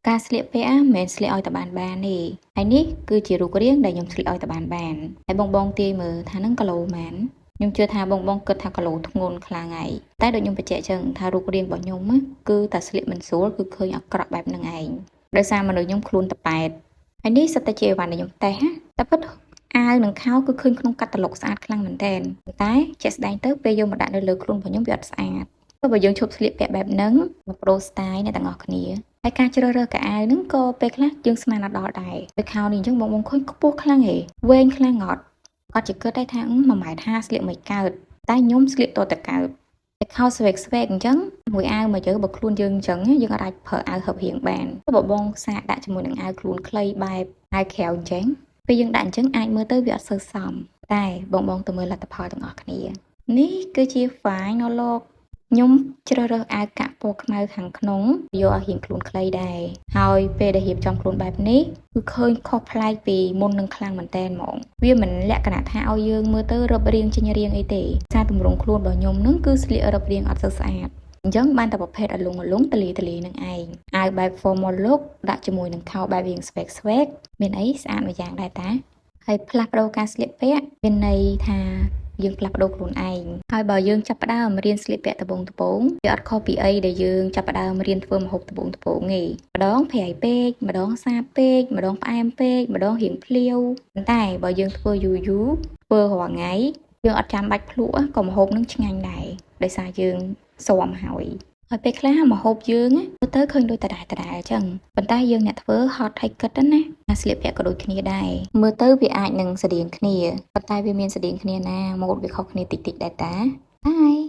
ការស្លៀកពាក់មិនមែនស្លៀកឲ្យតែបានបានទេហើយនេះគឺជារូបរាងដែលខ្ញុំស្លៀកឲ្យតែបានបានហើយបងបងទាយមើលថានឹងគីឡូប៉ុន្មានខ្ញុំជឿថាបងបងគិតថាគីឡូធ្ងន់ខ្លាំងហើយតែដូចខ្ញុំបញ្ជាក់ចឹងថារូបរាងរបស់ខ្ញុំគឺតែស្លៀកមិនស្រួលគឺឃើញអាក្រក់បែបហ្នឹងឯងដោយសារមនុស្សខ្ញុំខ្លួនតប៉ែតហើយនេះសិតតែជាអីវ៉ាន់ដែលខ្ញុំតេស្តតែពិតអាវនិងខោគឺឃើញក្នុងកាតាឡុកស្អាតខ្លាំងមែនតើតែជាក់ស្ដែងទៅពេលយកមកដាក់នៅលើខ្លួនរបស់ខ្ញុំវាអត់ស្អាតបើយើងឈប់ស្លៀកពាក់បែបហ្នឹងមកប្ដូរ style អ្នកទាំងអស់គ្នាហើយការជ្រើសរើសខោអាវហ្នឹងក៏ពេលខ្លះយើងស្មានអត់ដល់ដែរពេលខោនេះអញ្ចឹងបងបងឃើញខ្ពស់ខ្លាំងហេវែងខ្លាំងអត់គាត់ជាគិតដែរថា1ម៉ែត្រ50ស្លៀកមិនកើតតែខ្ញុំស្លៀកតតែកើតតែខោស្វែកស្វែកអញ្ចឹងមួយអាវមកយើបើខ្លួនយើងអញ្ចឹងយើងអាចប្រើអាវហឹបរៀងបានបើបងសាកដាក់ជាមួយនឹងអាវខ្លួនខ្លីបែបអាវក្រៅអញ្ចឹងពេលយើងដាក់អញ្ចឹងអាចមើលទៅវាអត់សូវសមតែបងបងទៅមើលលទ្ធផលទាំងអស់គ្នានេះគឺជា final look ខ្ញុំជ្រើសរើសអាវកាក់ពណ៌ខ្មៅខាងក្នុងយកឲ្យរៀងខ្លួនខ្លីដែរហើយពេលដែលរៀបចំខ្លួនបែបនេះគឺឃើញខុសប្លែកពីមុននឹងខ្លាំងមែនតើហ្មងវាមិនលក្ខណៈថាឲ្យយើងមើលទៅរឹបរាងចេញរាងអីទេសារទម្រង់ខ្លួនរបស់ខ្ញុំនឹងគឺស្លៀករឹបរាងអត់សូវស្អាតអញ្ចឹងបានតែប្រភេទអលងអលងតលីតលីនឹងឯងអាវបែប formal look ដាក់ជាមួយនឹងខោបែបរៀង swag swag មានអីស្អាតមួយយ៉ាងដែរតាហើយផ្លាស់ប្ដូរការស្លៀកពាក់មានន័យថាយើងផ្លាស់ប្ដូរខ្លួនឯងហើយបើយើងចាប់ផ្ដើមរៀនស្លៀកពាក់ដំបូងដំបូងវាអត់ខុសពីអីដែលយើងចាប់ផ្ដើមរៀនធ្វើម្ហូបដំបូងដំបូងទេម្ដងប្រៃពេកម្ដងសាបពេកម្ដងផ្អែមពេកម្ដងរៀងភ្លាវប៉ុន្តែបើយើងធ្វើយូរយូរធ្វើរាល់ថ្ងៃយើងអត់ចាំបាច់ភ្លក់ក៏ម្ហូបនឹងឆ្ងាញ់ដែរដោយសារយើងស៊ាំហើយហើយពេលខ្លះម្ហូបយើងមើលទៅឃើញដូចដដែលដដែលអញ្ចឹងប៉ុន្តែយើងអ្នកធ្វើហត់ហើយគិតណាអាស្លៀកពាក់ក៏ដូចគ្នាដែរមើលទៅវាអាចនឹងស្តៀងគ្នាប៉ុន្តែវាមានស្តៀងគ្នាណាម៉ូដវាខុសគ្នាតិចតិចដែរតាបាយ។